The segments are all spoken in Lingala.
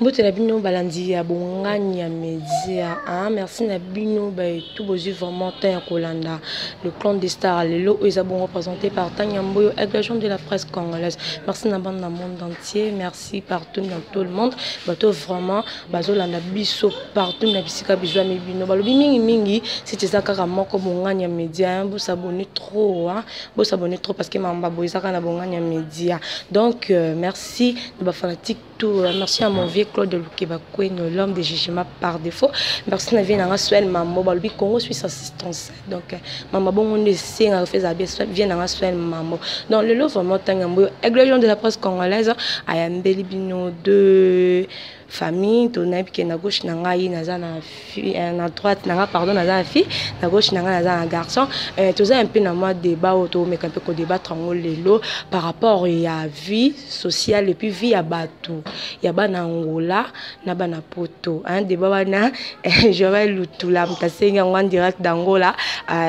Mbote na bino balandi ya Bongani ya Media. Ah, merci na bino ba tout bozui vraiment temps ya kolanda le clan des stars lelo oyo eza bongo présenté par Tanya Mboyo, aigle de la presse congolaise. Merci na bande na monde entier, merci partout dans tout le monde. Bato vraiment bazolanda biso partout na bisika bizwami bino. Balobi mingi mingi, c'est eza kaka moko Bongani ya Media, hein, vous s'abonner trop, hein, vous s'abonner trop parce que mamba boye eza kaka na Bongani ya Media. Donc merci na ba fanatique tout. Merci à mon vieux Claude Lukeba Kweno, l'homme de jugement par défaut. Merci na vie nanga Swel Mambo balobi Congo Suisse assistance. Donc mama bongo nde senga feza bien vie nanga Swel Mambo. Donc lelo vraiment tanga mboyo aigle de la presse congolaise ayambeli bino deux famille to nayebi ke na gauche na ngai naza na fille, na droite na nga pardon naza na fille, na gauche na ngai naza na garçon. Toza un peu na mwa débat oyo tomeka mpe kodébattre yango lelo par rapport ya vie sociale et puis vie ya bato ya bana Angola na bana Poto, hein. Débat wana, Joël Lutula moto asengi yango en direct d'Angola,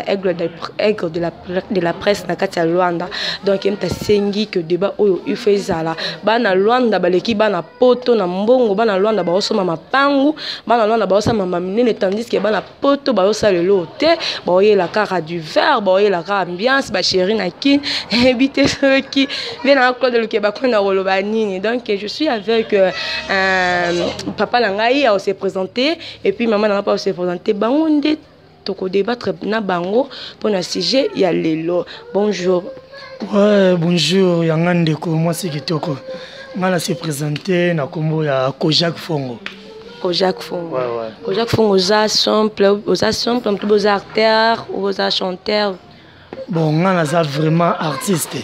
aigle de la presse na kati ya Luanda. Donc ye moto asengi que débat oyo il faut ezala. Bana Luanda baleki bana Poto na mbongo, bana Luanda baosomba mapangu, bana Luanda baosala minene, tandis que bana Poto baosala eloko te, baoyela kaka du verre, baoyela kaka ambiance bachéri na kini. Eyebi te soki nde na Claude Lukeba kona koloba nini. Donc je suis avec papa na ngai aose présenter et puis mama na ngai mpe aose présenter. Bango nde tokodébattre na bango mpona sujet ya lelo. Bonjour. Ouais, bonjour yanga ndeko mwasi kitoko. Nga na se présenter na kombo ya Kojak Fongo. Kojak Fongo. Ouais. Kojak Fongo, oza simple, oza simple moto, boza acteur, oza chanteur? Bon, nga naza vraiment artiste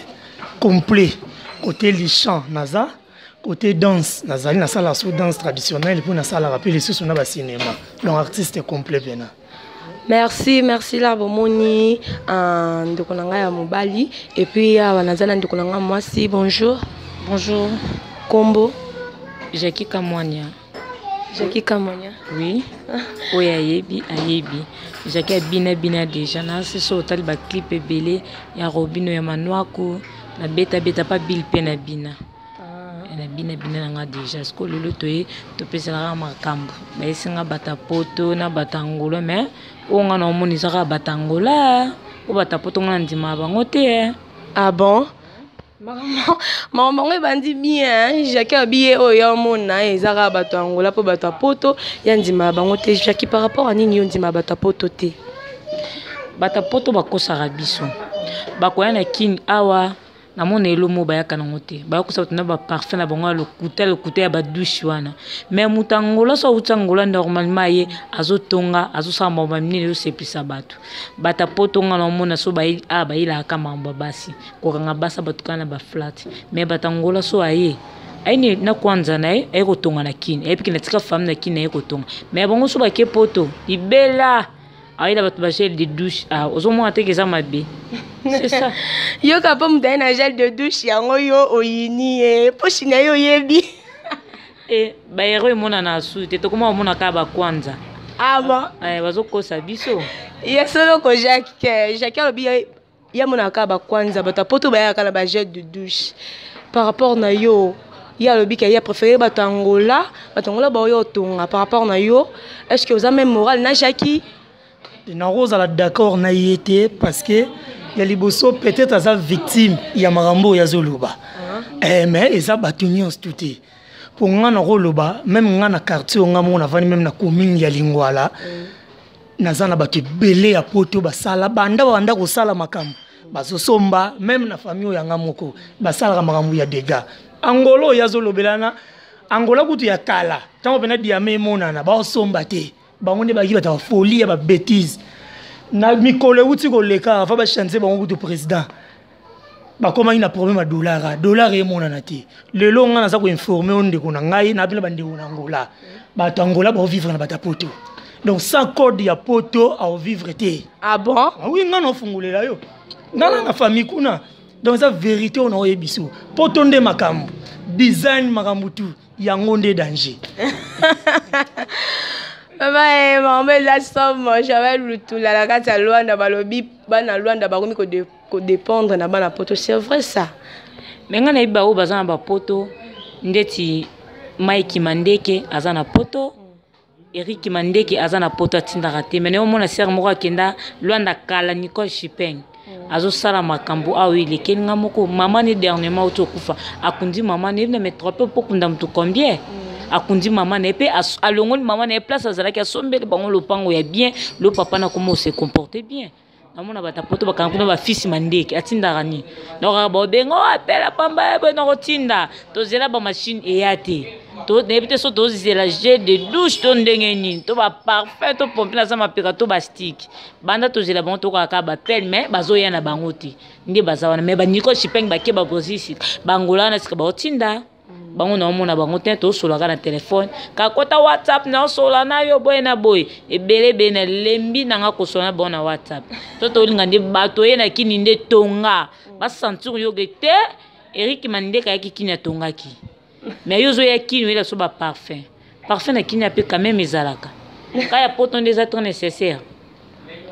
complet. Côté li chant naza, côté danse nazali, nasalaka so danse traditionnelle mpo nasalaka mpe lisusu na bacinéma, donc artiste complet pena. Merci, merci. La bomoni ndeko na ngai ya mobali et puis awa naza na ndeko na ngai mwasi. Bonjour. Bonjour. Kombo? Jackie Kamwania. Jackie Kamwania. Oui, oyo ayebi ayebi Jackie abina bina déjà na so otali baclip ebele ya Robino ya Manwaku nabetabeta pa bile mpe na bina na bina bina na nga déjà. Sikoyo lelo toye topeselaka makambo bayesinga bato ya Poto na bato ya Angola, mais oyo nga na omona eza kaka bato ya Angola po bato ya Poto nga na ndimaka bango te. Ah bon, makambo yango ebandi bien. Jackie abi ye oyo ya omona eza kaka bato ya Angola mpo bato ya Poto ya ndimaka bango te. Jackie, par rapport a nini yo ndimaka bato ya Poto te? Bato ya Poto bakosaka biso. Bakoya na Kini awa, namona elomo bayaka nango te, bayakosa bato na baparfum na bango ya lokuta lokuta ya badouche wana. Mais moto Angola so awuti Angola, normalement ye azotonga, azosala makambo ya minene, ezosepelisa bato. Bato ya Poto nga na omona so awa bayelaka makambo ya basi, kokanga basi ya bato kaka na baflat. Mais bato Angola so aye aye na kwanza na ye, aye kotonga na Kini, ayebi ke natika famille na Kini, aye kotonga. Mais bango so bake Poto libela, ayela bato bagel de douche. Ah, ozomona teke eza mabe, c'est ça. Yoka, mpo moto aye na gel de douche yango, yo oyini ye poshi na ye, oyebi. E bahéros emonana asu te, tokoma komona kaka bakwanza. Ah bon. Eh, bazokosa biso. Ya soloko Jacques. Jacques alobi ye amonaka kaka bakwanza, bato ya Poto bayaka na bagel de douche. Par rapport na yo, ye alobi ke ye préféré bato ya Angola, bato Angola baoyo otonga. Par rapport na yo, est ce que oza même moral na Jackie? Nakozala d'accord na ye te, parce que ya liboso, peut-être aza victime ya makambo oyo azoloba, mais eza bato nyonso tu te. Mpo nga nakoloba, même nga na quartier oyo nga moko navandi, même na commune ya Lingwala, naza na bato ebele ya Poto basala, banda banda kosala makambo, bazosomba. Même na famille oyo yanga moko basalaka makambo ya dégâts. Angola oyo azolobela na Angola kutu ya kala, ntango mpena diamant emonana, baosomba te. Bango nde bayaki bato ya folie, ya babêtises. Na mikolo euti koleka, afa bachange bango kutu président, bakomaki na problème ya dollar, dollar emonana te. Lelo nga naza koinformer oyo ndeko na ngai na bino, bandeko na Angola, bato Angola baovivre na bato ya Poto, donc sans code ya Poto aovivre te. Ah bon? Ah oui, nga na ofungolela yo, nga na famille kuna, donc eza vérité oyo naoyebi biso. Poto nde makambo, design, makambo tu yango nde danger. Mama, makambo eza somo. Javel Lutula na kati ya Lwanda balobi bana Lwanda bakomi kodépendre na bana Poto. C'est vrai ça? Mais ngai nayebi baoyo baza na bapoto ndeti. Mike Mandeke aza na poto. Eric Mandeke aza na poto, atindaka te. Mais omona sere moko akenda Lwanda kala, Nicole Chipeng azosala makambo awa elekeli nga moko. Mama ne dernièrement auti okufa, akundi mama ne na métropole mpo kunda motu combien. Akundi mama na ye mpe alongoli mama na ye place azalaki, asombeli bango lopango ya bien. Lo papa na koma ose comporte bien. Namona bato ya poto bakanga kuna bafisi Mandeke atindaka nini, nakokaka baobenga o apela pamba boye, nakotinda. Tozela bamachine eya te, nayebi te so tozela gel de douche to ndenge nini, to baparfum to pompe naza mapeka to bastik. Banda tozela bango, tokaka kaka bapele, mais bazoya na bango te. Nde baza wana, mais baniko Chipeng bake babrésil sika, bangola wana sika baotinda bango. Naomona bango te, tosolaka na telefone, kakota WhatsApp, naosola na yo boye na boye ebele ebele. Nalembi nanga kosola na bango na WhatsApp. To tolinga nde bato oye na kini nde tonga basentir yoke te. Erik Mandeka ayaki kini, atongaki, mais yo ozoya kini, oyela so baparfum. Parfum na kini ape quand même ezalaka kaya poto nde eza très nécessaire.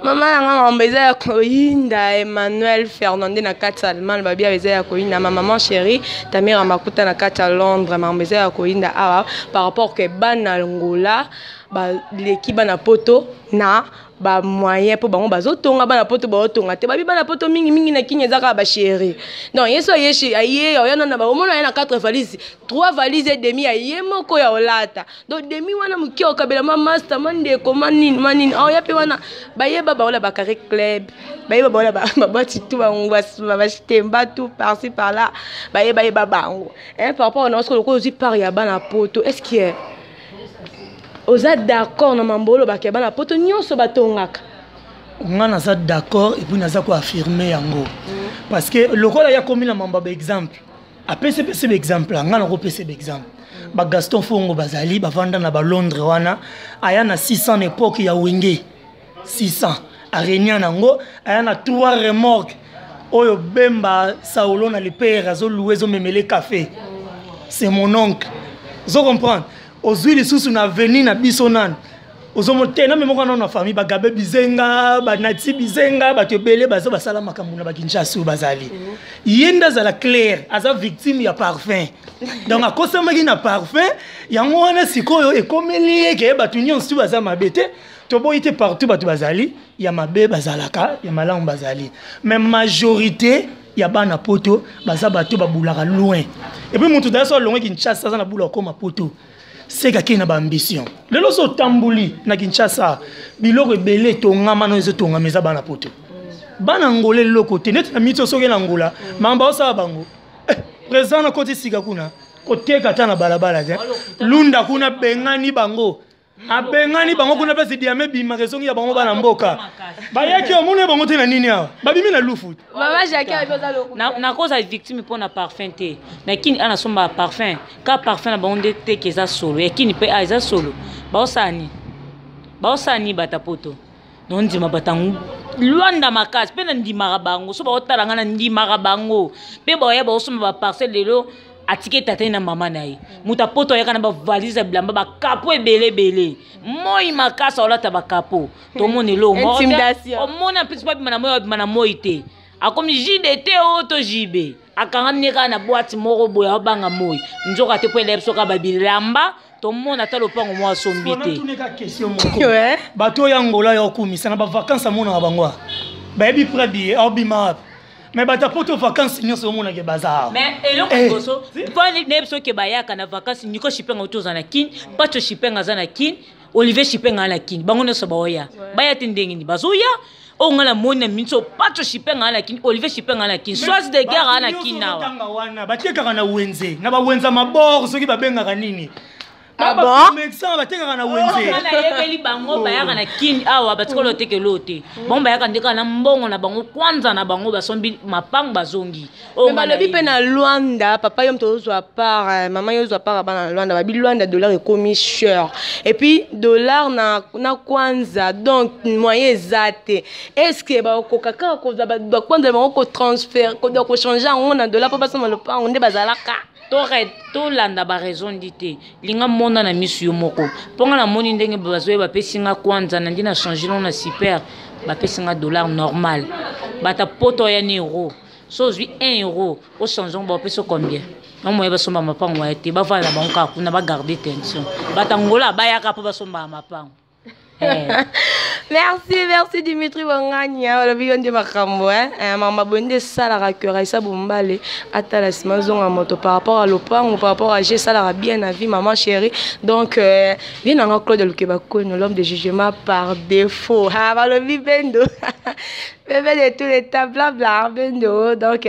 Mama yanga, makambo eza ya koyinda. Emmanuel Fernande na kati ya Allemagne, babia eza ya koyinda. Ma maman chérie Tamira Makuta na kati ya Londres, makambo eza ya koyinda awa par rapport ke bana Ngola baleki bana poto na bamoyen, mpo bango bazotonga, bana poto baotonga te. Babi bana poto mingimingi na kini eza kaka bachéri. Donc ye so aye aye oya nana, omona ye na 4 valise, 3 valise et demi ya ye moko ya olata. Donc demi wana moke okabela ma master, ma ndeko, ma nini, ma nini. Oya mpe wana bayeba baola bacarré club, bayeba baola babwati tu, bango bashitemba tout par-ci par-là, bayeba yeba bango par rapport na osiko lokola ozwi part ya bana poto. Est ce que oza d'accord na mambo olobaka ya bana poto nyonso batongaka? Nga naza d'accord et puis naza koaffirme yango, parce que lokola ya komi na mambo ya baexemple, apesi pesi baexemple, nga nakopesa baexemple. Bagaston Fongo bazali bavanda na balondres wana, aya na 600 na époque ya Wenge 600, arenia nango, aya na 3 remorque oyo Bemba Saulo na lepere azoluwe, ezomemele café. C'est mon oncle, ozo comprendre. Ozwi lisusu na avenue na biso nani, ozomona te na moko nano na famille bagabe Bizenga, banati Bizenga, bato ebele baza basala makambo na bakinshasa oyo bazali. Ye nde azala claire, aza victime ya parfum. Donc akosamaki na parfum yango wana. Sikoyo ekomeli ye ke bato nyonso tu baza mabe te. Toboyi te, partout bato bazali ya mabe, bazalaka ya malamu bazali, mais majorité ya bana poto baza bato babulaka loin. Et puis moto daya so alongwe Kinshasa, aza na bula okóma poto, seka na baambition. Lelo so otambuli na Kinshasa, biloko ebele etongama no ezotongama eza bana poto. Bana Ngola eloko te. Neti na miti, soki na Ngola makambo baosala bango, président nakoti sika kuna koteka ata na balabala te. Lunda kuna bengani bango, abengani bango kuna. Place diame ebimaka, ezongi ya bango. Bana mboka bayaki, omoni bango te na nini awa, babimi na lufu. Mama Jacques ayebi oza lokuta. Nakoza victime mpo na parfum te. Na kini a nasomba parfum ka parfum na bango nde teke eza solo ya kini mpe a eza solo. Baosala nini? Baosala nini? Bata poto nondima bato Lwanda makasi mpe nandimaka bango. So baotala ngai, nandimaka bango mpe baoya baosomba baparcelle. Lelo atiki tata ye na mama na ye. Moto apoto ayaka na bavalise ya bilamba, bakapo ebele ebele, moi makasi aolata bakapo. Tomona eloko moko te. Intimidation. Omona mpesi babima na moi, babima na moi te. Akomi JDT oyo to JB, akangami ne kaka na boîte moko boye, aobanga moi nzoka te mpo elaya biso kaka babilamba. Tomona ata lopango moko asombi te. Natuneka question moko. Bato oyo Angola ya okumisa na bavacance, amonaka bango awa bayebi près billet aobima wapi? Mais bato ya poto, vacance nyonso omonake baza awa. Mais eloko liboso mpo nayebi soki bayaka na vacance, Niko Shipenga oti oza na Kine, Pacho Shipenga aza na Kine, Olivier Shipenga aza na Kine, bango nyonso baoya. Baya te ndenge nini bazoya? Oyo ngai namoni na minso, Pacho Shipenga aza na Kine, Olivier Shipenga aza na Kine, Soise de guerre aza na Kine awa. Tanga wana batekaka na wenze, na bawenza mabor, soki babengaka nini. Ah bon? Médecin batekaka na wenze. Nga nayebeli bango bayaka na Kini awa, batikali otekela oyo te. Bango bayaka nde kaka na mbongo na bango kwanza na bango, basombi mapango, bazongi. Oyo Me nga balobi mpe nayebi. Na Lwanda, papa yo moto ozwa part, mama yo ozwa part ya bana na Lwanda. Babi Lwanda dollar ekomi cher et puis dollar na kwanza, donc moyen eza te. Est ce que bakokoka kaka kozwa bakwanza bango, kotransfert, kochange yango na dollar mpo basomba lopango nde bazalaka? Tolanda baraison ndi te. Linga mona na misu yo moko, mpo nga namoni ndenge bazoya bapesi nga kwanza na ndi na change no na super, bapesi nga dollar normal. Bata poto oya ni euro, so ozwi 1 euro, ochange yango, bapesi combien? Bango moye basomba mapango ya te, bavanda na bango kaka kuna, bagarde tension. Bato Angola bayaka mpo basombaka mapango. Eh. Merci, merci Dimitri Bongania. Olobi yo nde makambo, hein? Eh, mama boye nde esalaka que Raissa Bombale atala nsima zonga moto par rapport à lopango, par rapport à G esalaka bien na vie, maman chérie. Donc, vie nanga Claude Lukeba Kono, l'homme de jugement par défaut. Ah, balobi bendo. Bébé de tous les temps, bla bla, bendo. Donc,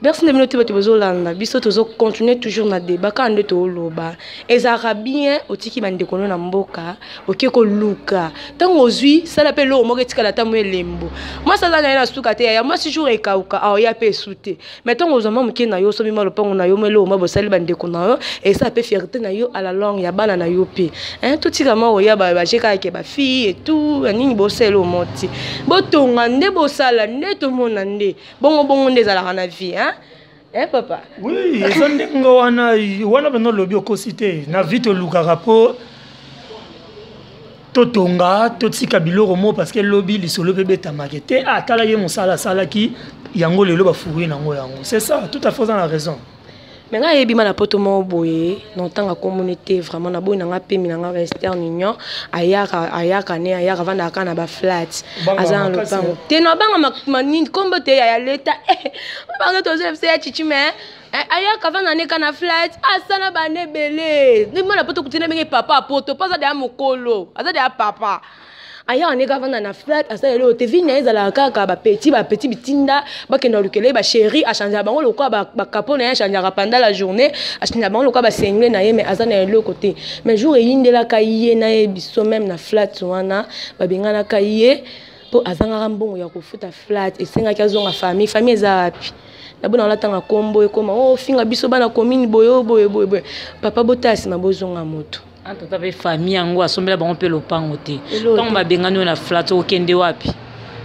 merci na bino te bato bozolanda biso, tozocontinue toujours na débat kaka nde tooloba. Ezalaka bien otiki bandeko no na mboka, oke koluka. Ntango ozwi, sala mpe eloko moko etikala ata mo elembo. Mwasi aza na ye na suka te, yaya. Mwasi jour ekauka, aoya mpe esu te. Mais ntango ozwa mwa moke na yo, osomi mwa lopango na yo, mwa eloko mwa bosali bandeko na yo, esala mpe fierté na yo à la longue, ya bana na yo mpe. Totika mwa oya baje kaka ke bafille et tout ya nini, bosala eloko moko te, botonga nde, bosala nde, tomona nde bongo bongo nde ezalaka na vie, hein? Eh, papa. Oui, eza ndenge wana wana bino olobi, okosi te. Na vie tolukaka mpo totonga, totika biloko mo, parce que lobi lisolo mpe ebetamaka te. Atala ye mosala asalaki yango, lelo bafuri nango yango. C'est ça, tout à fait, oza na raison. Mais ngai ayebi ma na poto moko boye na ntanga komoni te vraiment. Naboyi na nga pemi na nga Western Union, ayaka ayaka ne ayaka, avandaka kaka na baflat, aza na lopango te. Na banga manini kombo te ya leta bango tozo fc ya chichi, mais ayaka, avanda ne kaka na flat, asala bana ebele. Mwana poto kutina ndenge papa apoto mpo aza deya mokolo, aza deya papa. Ayaka ndenge avanda na flat, asala eloko te. Vie na ye ezalaka kaka bapeti bapeti bitinda, bakenda kolukela ye bachéri, achangeaka bango lokola bakapo na ye, achangeaka pendant la journée, achangeaka bango lokola basengle na ye, mais aza na eloko te. Mais jour eyindelaka ye na ye biso même na flat wana, babenganaka ye mpo azangaka mbongo ya kofuta flat. Esengaki azonga famille. Famille eza wapi? Nabona wana nkombo ekoma o finga biso bana commune boye boye boye boye. Papa, botala nsima, bozonga moto. Antata mpe famille yango asombela bango mpe lopango te. Ntango babengani oyo na flat, okende wapi?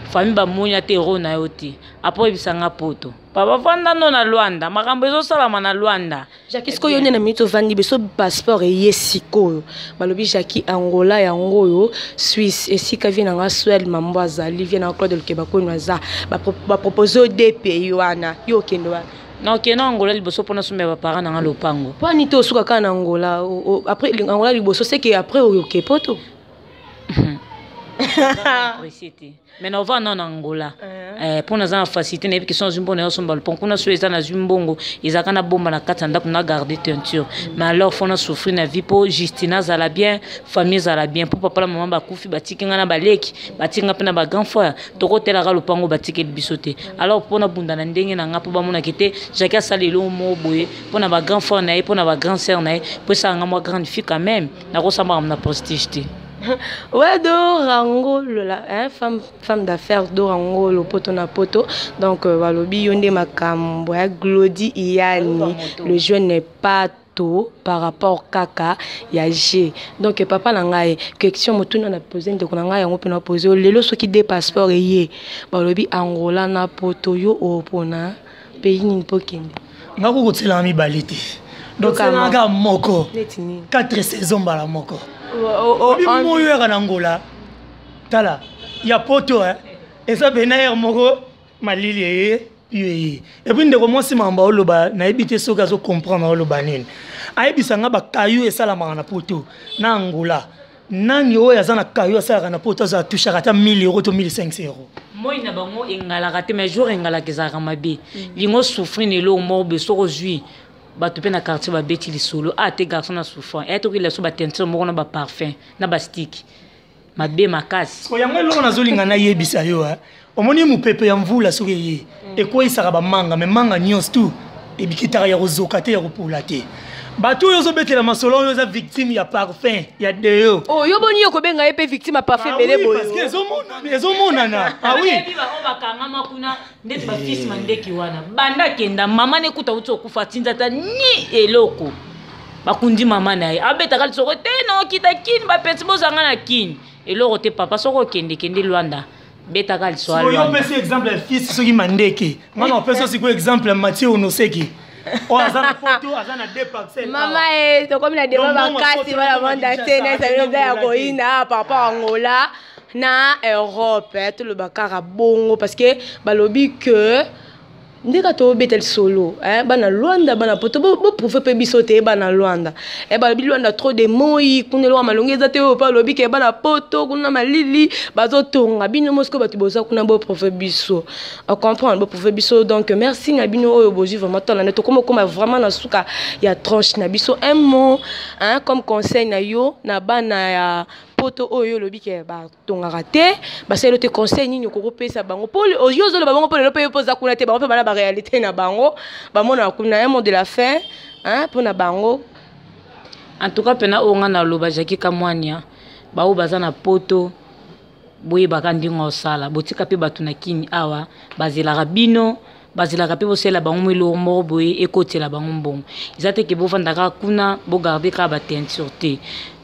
Famille bamoni ata ero na yo te. Apo oyebisanga poto, papa, vanda no na Lwanda, makambo ezosalama na Lwanda. Jacki, sikoyo yo nde na minute ovandi biso, passeport eye sikoyo, balobi Jacki Angola yango oyo, Suisse esika vie nanga Swel Mambo azali, vie nanga Claude Lukeba Kwenu aza, bapropose yo deux pays wana, yo okende wana? Na okende Angola liboso mpona sombela baparent nanga lopango. Mpo ani te osuka kaka na Angola? Après Angola liboso, seke après oyoke poto. Apprécié te, mais na ovanda na Angola mpo naza na facilité. Nayebi question, nazwi mbongo, nayosomba lopango kuna. So eza nazwi mbongo, ezalaka na bomba na kati ya ndako, na garde teinture. Mais alors faut na souffrir na vie mpo Justine azala bien, famille ezala bien, mpo papa na mama bakufi, batiki ngai na baleki, batiki ngai mpe na bagrand frère. Tokotelaka lopango batikeli biso te. Alors mpo nabunda na ndenge na ngai, mpo bamonaki te Jacki asala eloko moko boye mpo na bagrand frère na ye, mpo na bagrand sœur na ye, mpo esala ngai mwa grande fille quand même. Nakosambaka na prestige te. Ouais, Dorangolo, la, hein, femme, femme d'affaires Dorangolo, poto na poto. Donc, balobi yo nde makambo ya Glody Iyani, le jeune n'est pas tôt par rapport kaka ya G. Donc, papa na ngai, question motuna na posé ndeko na ngai yango mpe na posé lelo: soki de passeport eye, balobi Angola na poto, yo opona pays nini mpo kende? Nga kokotielanga mibale te, donc tielanga moko. Neti nini? 4 saison mbala moko. Obi moyo yaka na Ngola, tala ya poto, eza pena ere moko malili eye yo eye. Et puis ndeko mwasi, makambo aoloba, nayebi te soki azocomprendre aoloba nini. Ayebisa nga bakayu esalamaka na poto na Angola, nani oyo aza na kayu asalaka na poto aza atouchaka ata 1000 € to 1500 €? Moi na bango engalaka te, mais jour engalaka ezalaka mabe. Lingo souffrir na eloko moko boye, soki ozwi bato mpe na quartier babeti lisolo a te, garçon na souffrant eya tokila so bateinture moko na baparfum na bastick mabe makasi. Yango eloko nazolinga nayebisa yo, omoni mopepe ya mvula soki eye, ekweyisaka bamanga, mais manga nyonso tu ebikitaka ya kozoka te, ya kopola te. Bato oyo ozobetela masolo oyo eza victime ya parfum ya deo. Oh, yo boni yo kobenga ye mpe victime ya parfum ebele boye? Parce que ezomonana, ah oui. Oyo bakangama kuna ndeti bafisi mandeki wana, banda akenda, mama nekuta uti okufa, atinza ata ni eloko, bakundi mama na ye, abetaka lisoko te na okita Kini, bapeti bozanga na Kini eloko te. Papa, soki okende, kende Lwanda, betaka liso. Oyo opesi exemple ya fils soki mandeke, nga na opesi sikoyo exemple ya Mathieu Onoseki oyo aza na poto, aza na deux parcelles. Mama e, tokomi na débat makasi bana manda te na ezali oza ya koyinda. Papa, Angola na Europe, toloba kaka bongo parce que balobi que Ndeka tobeta lisolo, eh, bana Luanda, bana poto, bo prouver pe biso te bana Luanda. Eh, balobi Luanda trop de moi, kuna eloko malongi eza te, oyo pa lobi ke bana poto kuna malili bazotonga bino mosiko bato boza kuna bo prouver biso. O comprendre, bo prouver biso. Donc merci na bino oyo bozui vraiment tala na tokoma koma vraiment na suka ya tranche na biso. Un mot, hein, comme conseil na yo na bana ya poto oyo lobi ke ba tongaka te, basalelo te, conseil nini okoki kopesa bango mpo yo ozoloba bango mpo lelo mpe yo mpo oza kuna te, bango mpe bana baréalité na bango bamonaka kuna. Un mot de la fin, hein, mpo na bango. En tout cas mpena oyo nga naloba, Jacki Kamwania, baoyo baza na poto, boyebaka ndenge osala, botika mpe bato na kini awa bazelaka bino, bazelaka mpe bosalela bango mo eloko moko boye ekotela bango mbongo. Eza te ke bovanda kaka kuna, bogarde kaka bateinture te.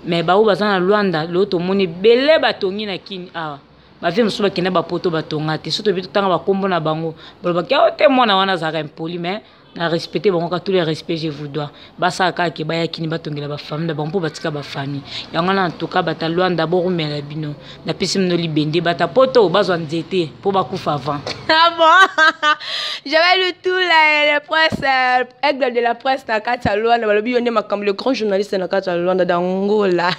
Mais baoyo baza na Lwanda, lelo tomoni ebele batongi na kini awa, bavie mosusu bakenda bapoto batonga te. So toyebi, totanga bakombo na bango, balobaki ao te, mwana wana azalaka impoli, mais na respecte bango kaka. Tous les respects je vous dois. Basala kaka ke baya kini, batongela bafamille na bango mpo batika bafamille yango wana. En tout cas, bata Lwanda, borumela bino, napesi bino libende. Bata poto bazwa nzete mpo bakufa avant. Ah bon, j'avais lu tout les presse, aigle de la presse na kati ya Luanda, balobi yo nde makambo, le grand journaliste na kati ya Luanda d'Angola.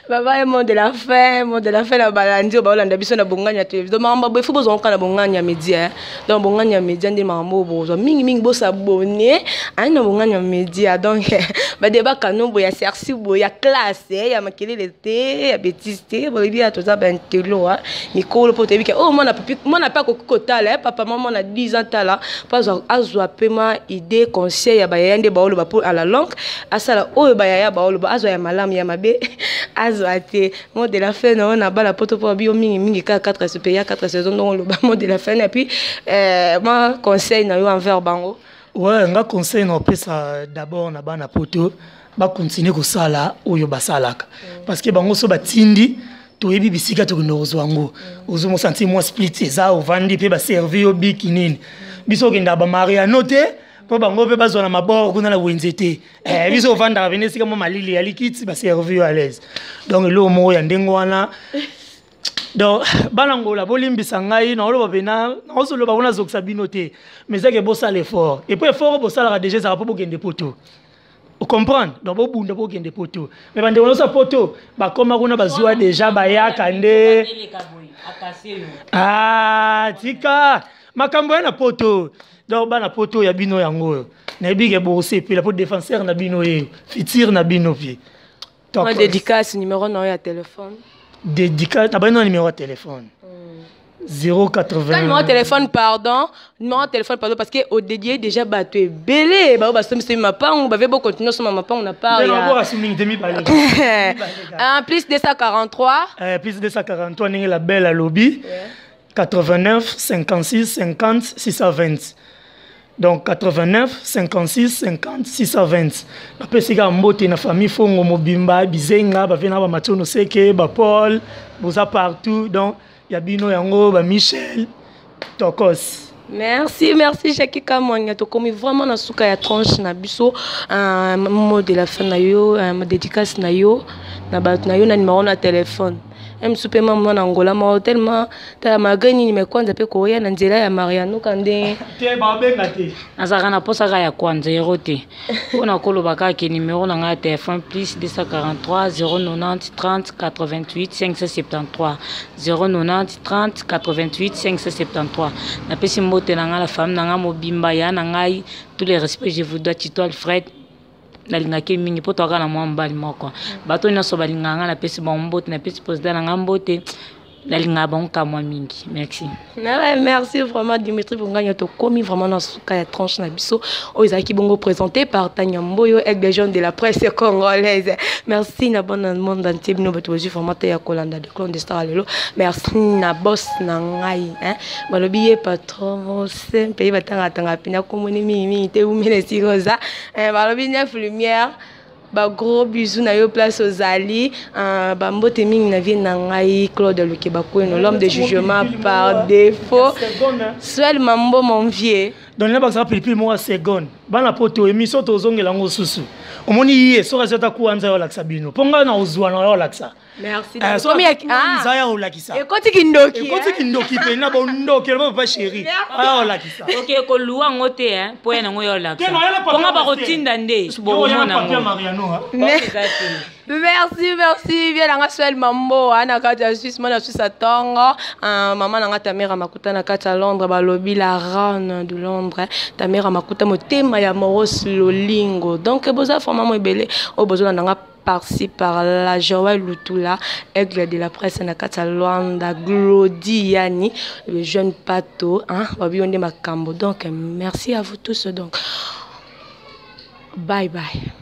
Baba ye, mot de la fin, mot de la fin na balandi oyo baolanda biso na Bongani ya Télévision. Makambo boye fo bozwa kaka na Bongani ya Média. Donc Bongani ya Média nde makambo oyo bozwa mingimingi. Bosabone ayi na Bongani ya Média. Donc badeba kano boye ya cerci boye ya classe, ya makelele te, ya bétise te. Bolobi ya toza bantelo mikolo mpo toyebi ke oyo mwana mwana mpe akoki kotala papa mwa mwana 10 ans tala mpo azwa mpe mwa idée, conseil ya bayaya nde baoloba, mpo à la longue asala oyo bayaya baoloba, azwa ya malamu, ya mabe azwa te. Mot de la fin na oyo na bala poto, mpo babi yo mingimingi kaka 4 pays ya 4 saison, ndongo oloba mot de la fin et puis mwa conseil na yo envers bango. Ouais, nga conseil na opesa d'abord na bana poto, bakontinue kosala oyo basalaka, parce que bango so batindi, toyebi bisika tokende kozwa yango. Ozomosanti mwa split eza, ovandi mpe baservi yo biki nini. Biso okendaka bamariano te, mpo bango mpe bazwa na mabor kuna na wenze te. Biso ovandaka pene esika mwa malili ya likiti, baservi yo à l'aise. Donc eloko moko ya ndenge wana. Donc bana Ngola, bolimbisa ngai, naoloba pena, naozoloba ngo nazokisa bino te, mais ezake bosala effort. Et puis effort oyo bosalaka déjà ezalaka mpo bokende poto, ocomprendre? Donc bobunda, bokende poto. Mais bandeko nyonso ya poto bakóma kuna, bazwa déjà, bayaka nde. Ah, tika makambo ya na poto. Donc bana poto, ya bino yango oyo, nayebi ke bosepela mpo défenseur na bino ye, futur na bino pie. Mwa dédicace, numéro na yo ya téléphone. Dédicace, nabandi na numéro ya téléphone 080. Quand numéro de téléphone, pardon, numéro de téléphone, pardon, parce que odédié déjà bato ebele bao basomisemi mapangu, bave bocontinue osomba mapangu na part ya mingi te, mibale. En plus 243. Plus 243, ndenge la belle alobi, 89 56 50 620. Donc 89 56 50 620. Napesi kaka mbote na famille Fongo mobimba, bizenga bave na bamationo seke, bapaul boza partout. Donc ya bino yango, bamichel tokos. Merci, merci Jackie Kamwanga. Tokomi vraiment na suka ya tranche na biso. Un mot de la fin na yo, un dédicace na yo, na bato na yo, na numéro na téléphone. Mosusu mpe mama na Ngola mao tellement tala malgré nini, mais kwanza mpe koya na nzela ya Mariano ka ndenge. Te, babenga te. Nazalaka na mposa kaka ya kwanza ero te. Mpona koloba kaka ke numéro na ngai ya téléphone, plus 243 090 30 88 573, 090 30 88 573. Napesi mbote na ngai na famille na ngai mobimba, ya na ngai, tous les respects je vous dois. Tito Alfred, nalingaki mingi mpo toaka na mwa mobali moko. Bato nyonso balingaka ngai, napesi bango mbote, napesi président na ngai mbote, nalingaka bango kamwa mingi. Merci. Ouais, merci vraiment Dimitri Bonganya. Tokomi vraiment na suka ya tranche na biso oyo ezalaki bongo présenté par Tania Mboyo, aigle jaune de la presse congolaise. Merci na bon monde entier, bino bato bozwi vraiment te ya kolanda de Clone de Star lelo. Merci na boss na ngai, hein, balobi ye patron mpe batangatanga mpena komoni mingimingi te, umela esika oza, balobi neuf lumière. Ba gros bisous na yo place ozali, bambote mingi na vie na ngai Claude Lukeba Kweno, l'homme de jugement par défaut, Swel Mambo, mon vieux. Donc na bakisaka pilipili moko ya seconde. Bana poto, émission tozongela yango susu. Omoni ye soki azwi ata kuwanza, yo olakisa bino mpo ngai na kozwa na yo olakisa. Merci. Eh, so Komi ya- nza ah. ya kolakisa. Ekoti kindoki. Ekoti kindoki mpenza, bondoki eloba papa chéri, aya kolakisa. Oke koluwa yango te, eh, mpo ya nango ya Te, olakisa na yala papier mponga ya bakotinda nde Yo, oya na bokomona papier ya yango. Mariano, ah. Eza te. Merci, merci. Bien, nanga Suel Mambo, na kati ya Suisse, mwana Suisse atongo. Ah, mama nanga Tamira Makuta na kati ya Londres, balobi la reine de Londres. Tamira Makuta motema ya Moros Lolingo. Donc boza vraiment mo ebele oyo bozolanda nga par-ci par-là. Joël Lutula, aigle de la presse na kati ya Luanda, Glody Yani, le jeune Pato, hein, babi yo nde makambo. Donc merci à vous tous. Donc bye bye.